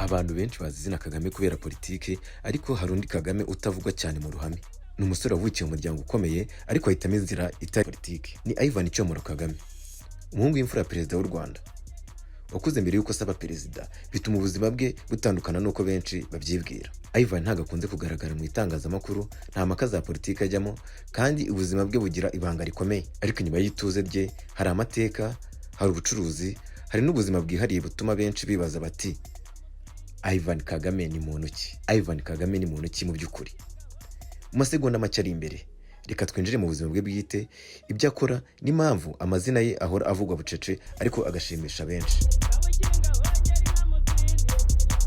Abantu benshi bazi izina Kagame kubera politiki, ariko hari undi Kagame utavugwa cyane mu ruhame. Ni umusore wavukiye mu muryango ukomeye, ariko ahitamo inzira itari politiki. Ni Ivan Cyomoro Kagame, umuhungu w'imfura ya perezida w'u Rwanda, wakuze mbere y'uko asaba perezida, bituma ubuzima bwe butandukana n'uko benshi babyibwira. Ivan ntabwo akunze kugaragara mu itangazamakuru, nta mpaka za politiki ajyamo, kandi ubuzima bwe bugira ibanga rikomeye. Ariko inyuma y'ituze rye hari amateka, hari ubucuruzi, hari n'ubuzima bwihariye butuma benshi bibaza bati: "Ivan Kagame ni muntu ki? Ivan Kagame ni muntu ki mu by'ukuri?" Mu masegonda make ari imbere, reka twinjire mu buzima bwe bwite, ibyo akora n'impamvu amazina ye ahora avugwa bucece ariko agashimisha benshi. Ukinga hongera inka mu zindi,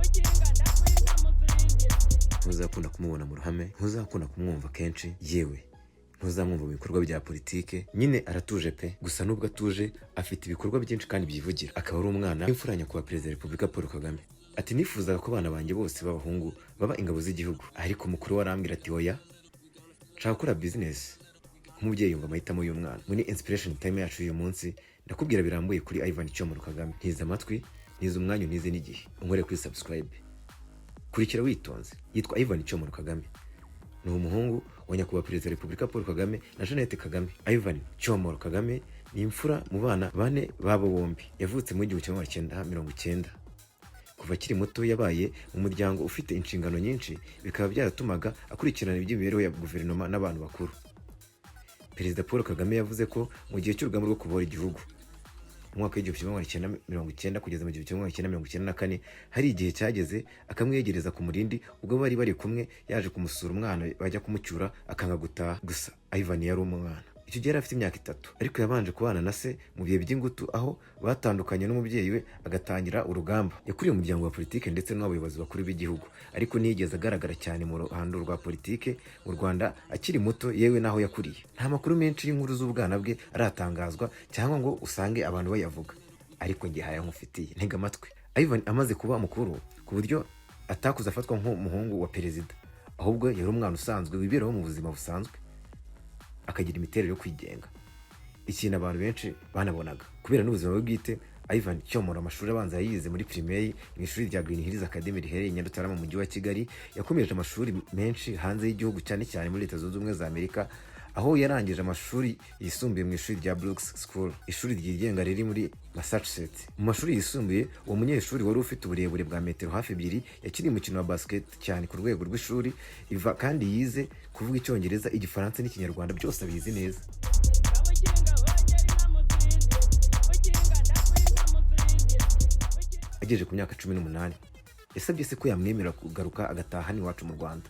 ukinga ndaguha inka mu zindi. Ntuzakunda kumubona mu ruhame, ntuzakunda kumwumva kenshi, yewe ntuzamwumva mu bikorwa bya politike. Nyine aratuje pe. Gusa nubwo atuje, afite ibikorwa byinshi kandi byivugira. Akaba ari umwana w'imfura ya nyakubahwa Perezida wa Repubulika Paul Kagame. Ati: "Nifuzaga ko abana banjye bose b'abahungu baba ingabo z'igihugu, ariko mukuru we arambwira ati: 'Oya, nshaka gukora bizinesi.'" Nk'umubyeyi yumva amahitamo y'umwana. Muri Inspiration Time yacu y'uyu munsi, ndakubwira birambuye kuri Ivan Cyomoro Kagame. Ntiza amatwi, ntiza umwanya, untize n'igihe, unkorere kuri subscribe, kurikira witonze. Yitwa Ivan Cyomoro Kagame, ni umuhungu wa nyakubahwa Perezida wa Repubulika Paul Kagame na Jeannette Kagame. Ivan Cyomoro Kagame ni imfura mu bana bane babo bombi. Yavutse mu 1990. Kuva akiri muto yabaye mu muryango ufite inshingano nyinshi, bikaba byaratumaga akurikirana iby'imibereho ya guverinoma n'abantu bakuru. Perezida Paul Kagame yavuze ko mu gihe cy'urugamba rwo kubohora igihugu mu mwaka w'1990 kugeza mu 1994, hari igihe cyageze akamwegereza ku murindi. Ubwo bari bari kumwe, yaje kumusura, umwana bajya kumucyura akanga gutaha. Gusa Ivan yari umwana icyo gihe, yari afite imyaka 3, ariko yabanje kubana na se mu bihe by'ingutu, aho batandukanye n'umubyeyi we agatangira urugamba. Yakuriye umuryango wa politike ndetse n'abayobozi bakuru b'igihugu, ariko ntiyigeze agaragara cyane mu ruhando rwa politike mu Rwanda akiri muto, yewe n'aho yakuriye. Nta makuru menshi y'inkuru z'ubwana bwe aratangazwa cyangwa ngo usange abantu bayavuga, ariko njye haya nkufitiye, ntega amatwi. Ivan amaze kuba mukuru ku buryo atakuze afatwa nk'umuhungu wa perezida, ahubwo yari umwana usanzwe wiberaho mu buzima busanzwe, akagira imiterere yo kwigenga, ikintu abantu benshi banabonaga kubera n'ubuzima bwe bwite. Ivan Cyomoro amashuri abanza yayize muri primaire mu ishuri rya Green Hills Academy riherereye i Nyarutarama mu mujyi wa Kigali. Yakomeje amashuri menshi hanze y'igihugu, cyane cyane muri Leta Zunze Ubumwe za Amerika, aho yarangije amashuri yisumbuye mu ishuri rya Brooks School, ishuri ryigenga riri muri Massachusetts. Mu mashuri yisumbuye, uwo munyeshuri wari ufite uburebure bwa metero hafi 2 yakiniye umukino wa basket cyane ku rwego rw'ishuri. Iva kandi yize kuvuga Icyongereza, Igifaransa n'Ikinyarwanda, byose abizi neza. Ukinga hongera inka mu zindi, ukinga ndaguha inka mu zindi. Agejeje ku myaka 18, yasabye se ko yamwemerera kugaruka agataha hano iwacu mu Rwanda,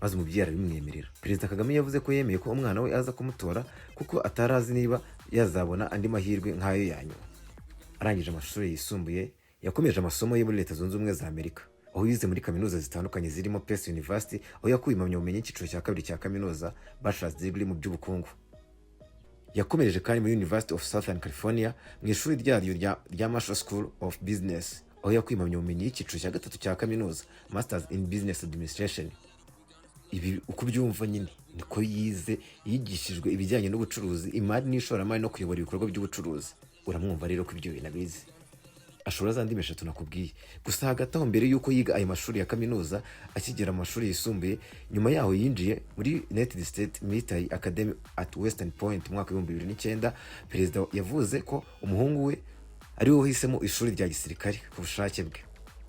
maze umubyeyi arabimwemerera. Perezida Kagame yavuze ko yemeye ko umwana we aza kumutora kuko atari azi niba yazabona andi mahirwe nk'ayo ya nyuma. Arangije amashuri yisumbuye, yakomeje amasomo ye muri Leta Zunze Ubumwe za Amerika, aho yize muri kaminuza zitandukanye zirimo Pace University, aho yakuye impamyabumenyi y'icyiciro cya kabiri cya kaminuza, bachelor's degree, mu by'ubukungu. Yakomereje kandi muri University of Southern California mu ishuri ryaryo rya Marshall School of Business, aho yakuye impamyabumenyi y'icyiciro cya gatatu cya kaminuza, Masters in Business Administration. Ibi uko ubyumva nyine niko yize, yigishijwe ibijyanye n'ubucuruzi, imari n'ishoramari no kuyobora ibikorwa by'ubucuruzi. Uramwumva rero ko ibyo bintu abizi, ashobora za ndimi eshatu nakubwiye. Gusa hagati aho, mbere y'uko yiga ayo mashuri ya kaminuza, akigera mu mashuri yisumbuye, nyuma yaho yinjiye muri United States Military Academy at West Point mu mwaka w'2009. Perezida yavuze ko umuhungu we ari we wahisemo ishuri rya gisirikare ku bushake bwe.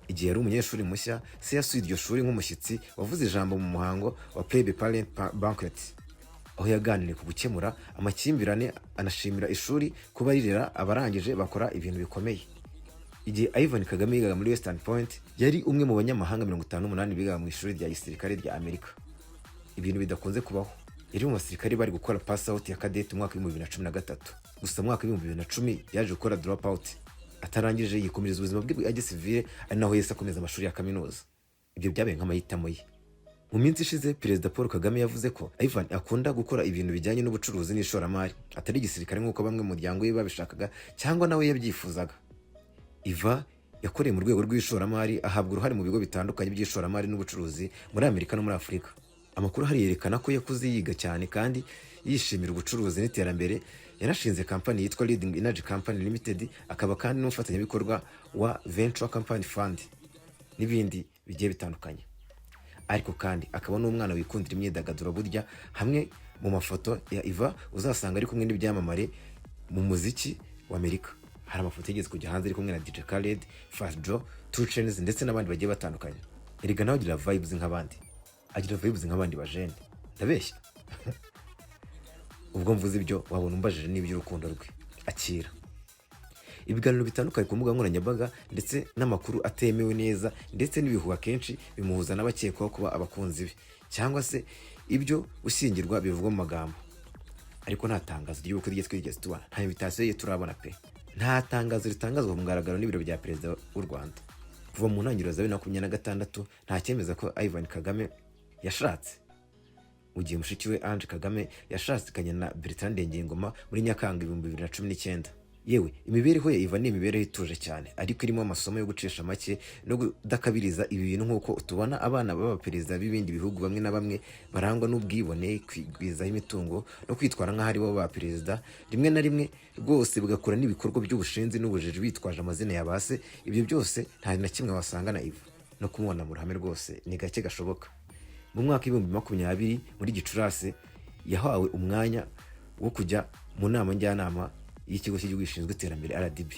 Igihe yari umunyeshuri mushya, se yasuye iryo shuri nk'umushyitsi wavuze ijambo mu muhango wa Plebe Parent Banquet, aho yaganiriye ku gukemura amakimbirane, anashimira ishuri kuba rirera abarangije bakora ibintu bikomeye. Igihe Ivan Kagame yigaga muri West Point, yari umwe mu banyamahanga 58 bigaga mu ishuri rya gisirikare rya Amerika, ibintu bidakunze kubaho. Yari mu basirikare bari gukora pass out ya cadet mu mwaka w'2013. Gusa mu mwaka w'2010 yaje gukora drop out atarangije, yikomereza ubuzima bwe bwa gisivile, ari naho yahise akomeza amashuri ya kaminuza. Ibyo byabaye nk'amahitamo ye. Mu minsi ishize, Perezida Paul Kagame yavuze ko Ivan akunda gukora ibintu bijyanye n'ubucuruzi n'ishoramari, atari igisirikare nk'uko bamwe mu muryango we babishakaga cyangwa nawe yabyifuzaga. Iva yakoreye mu rwego rw'ishoramari, ahabwa uruhare mu bigo bitandukanye by'ishoramari n'ubucuruzi muri Amerika no muri Afurika. Amakuru ahari yerekana ko yakuze yiga cyane kandi yishimira ubucuruzi n'iterambere. Yanashinze kampani yitwa Leading Energy Company Limited, akaba kandi n'umufatanyabikorwa wa Venture Company Fund. n'ibindi bigiye bitandukanye. Ariko kandi akaba n'umwana wikundira imyidagaduro. Burya hamwe mu mafoto ya Ivan uzasanga ari kumwe n'ibyamamare mu muziki wa Amerika. Hari amafoto yigeze kujya hanze ari kumwe na DJ Khaled, Fat Joe, 2 Chainz ndetse n'abandi bagiye batandukanye. Erega nawe agira vibes nk'abandi, agira vibes nk'abandi bajene. Ndabeshya? Ubwo mvuze ibyo, wabona umbajije n'iby'urukundo rwe. Akira ibiganiro bitandukanye ku mbuga nkoranyambaga ndetse n'amakuru atemewe neza ndetse n'ibihuha kenshi bimuhuza n'abakekwaho kuba abakunzi be, cyangwa se ibyo gushyingirwa bivugwa mu magambo. Ariko nta tangazo ry'ubukwe rye twigeze tubona, nta invitation ye turabona pe. Nta tangazo ritangazwa ku mugaragaro n'ibiro bya perezida w'u Rwanda. Kuva mu ntangiriro za 2026, nta cyemeza ko Ivan Kagame yashatse, mu gihe mushiki we Ange Kagame yashakanye na Bertrand Ndengeyingoma muri Nyakanga 2019. Yewe, imibereho ya Ivan ni imibereho ituje cyane, ariko irimo amasomo yo gucisha make no kudakabiriza ibi bintu, nk'uko tubona abana b'abaperezida b'ibindi bihugu bamwe na bamwe barangwa n'ubwibone, kwigwizaho imitungo no kwitwara nk'aho ari bo ba perezida, rimwe na rimwe rwose bagakora n'ibikorwa by'ubushinzi n'ubujiji bitwaje amazina ya ba se. Ibyo byose nta na kimwe wasanga na Ivan. No kumubona mu ruhame rwose ni gake gashoboka. Mu mwaka w'2020 muri Gicurasi, yahawe umwanya wo kujya mu nama njyanama y'ikigo cy'igihugu gishinzwe iterambere, RDB,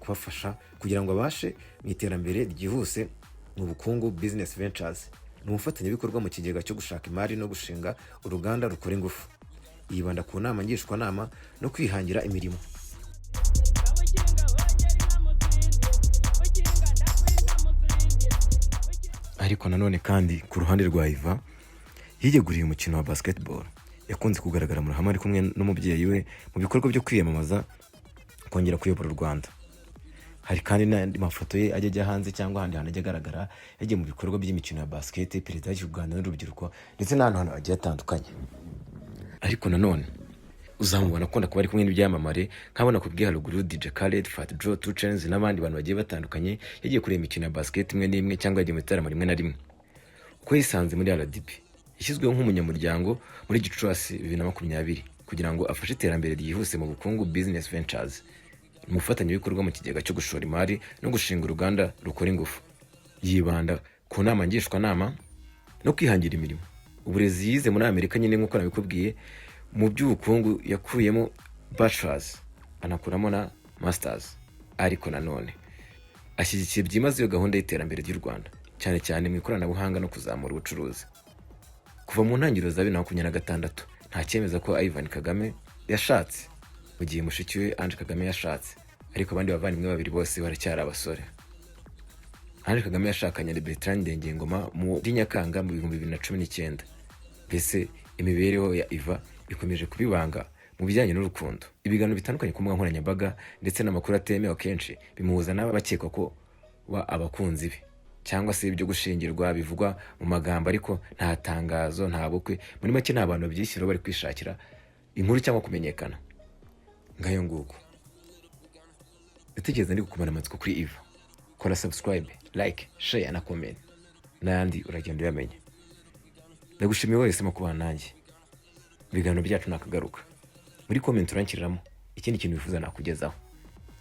kubafasha kugira ngo abashe mu iterambere ryihuse mu bukungu, business ventures. Ni umufatanyabikorwa mu kigega cyo gushaka imari no gushinga uruganda rukora ingufu. Yibanda ku nama ngishwanama no kwihangira imirimo. Ukinga hongera inka mu zindi, ukinga ndaguha inka mu zindi. Ariko nanone kandi, ku ruhande rwa Ivan, yiyeguriye umukino wa basketball. Yakunze kugaragara mu ruhame ari kumwe n'umubyeyi we mu bikorwa byo kwiyamamaza kongera kuyobora u Rwanda. Hari kandi n'andi mafoto ye ajya ajya hanze cyangwa ahandi hantu ajya agaragara yagiye mu bikorwa by'imikino ya basket, perezida w'u Rwanda n'urubyiruko, ndetse n'ahandi hantu hagiye hatandukanye. Ariko nanone uzamubona akunda kuba ari kumwe n'ibyamamare nk'abona kubwiye haruguru, DJ Khaled, Fat Joe, 2 Chainz n'abandi bantu bagiye batandukanye. Yagiye kureba imikino ya basket imwe n'imwe cyangwa yagiye mu bitaramo rimwe na rimwe. Uko yisanze muri RDB: yashyizweho nk'umunyamuryango muri Gicurasi 2020 kugira ngo afashe iterambere ryihuse mu bukungu, business ventures. Ni umufatanyabikorwa mu kigega cyo gushora imari no gushinga uruganda rukora ingufu. Yibanda ku nama ngishwanama no kwihangira imirimo. Uburezi yize muri Amerika nyine nk'uko nabikubwiye. Mu by'ubukungu yakuyemo bachelors, anakuramo na masters. Ariko nanone ashyigikiye byimazeyo gahunda y'iterambere ry'u Rwanda, cyane cyane mu ikoranabuhanga no kuzamura ubucuruzi. Kuva mu ntangiriro za 2026, nta cyemeza ko Ivan Kagame yashatse, mu gihe mushiki we Ange Kagame yashatse, ariko abandi bavandimwe babiri bose baracyari abasore. Ange Kagame yashakanye na Bertrand Ndengeyingoma muri Nyakanga mu 2019. Mbese imibereho ya Ivan ikomeje kuba ibanga mu bijyanye n'urukundo. Ibiganiro bitandukanye ku mbuga nkoranyambaga ndetse n'amakuru atemewe kenshi bimuhuza n'abakekwa ko ba abakunzi be, cyangwa se ibyo gushingirwa bivugwa mu magambo, ariko nta tangazo, nta bukwe. Muri make, nta bantu babyishyiraho, bari kwishakira inkuru cyangwa kumenyekana. Ngayo nguko. Ndatekereza ndi kukumara amatsiko kuri Ivan. Kora subscribe, like, share na comment, n'ayandi uragenda uyamenya. Ndagushimiye wese mu kubana nanjye. Ibiganiro byacu nakagaruka. Muri comment uranshyiriramo ikindi kintu wifuza nakugezaho.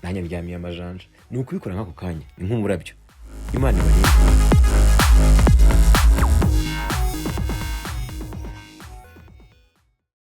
Nanjye ndyamiye amajanja, ni ukubikora nk'ako kanya, ni nk'umurabyo. Imana ibarinde.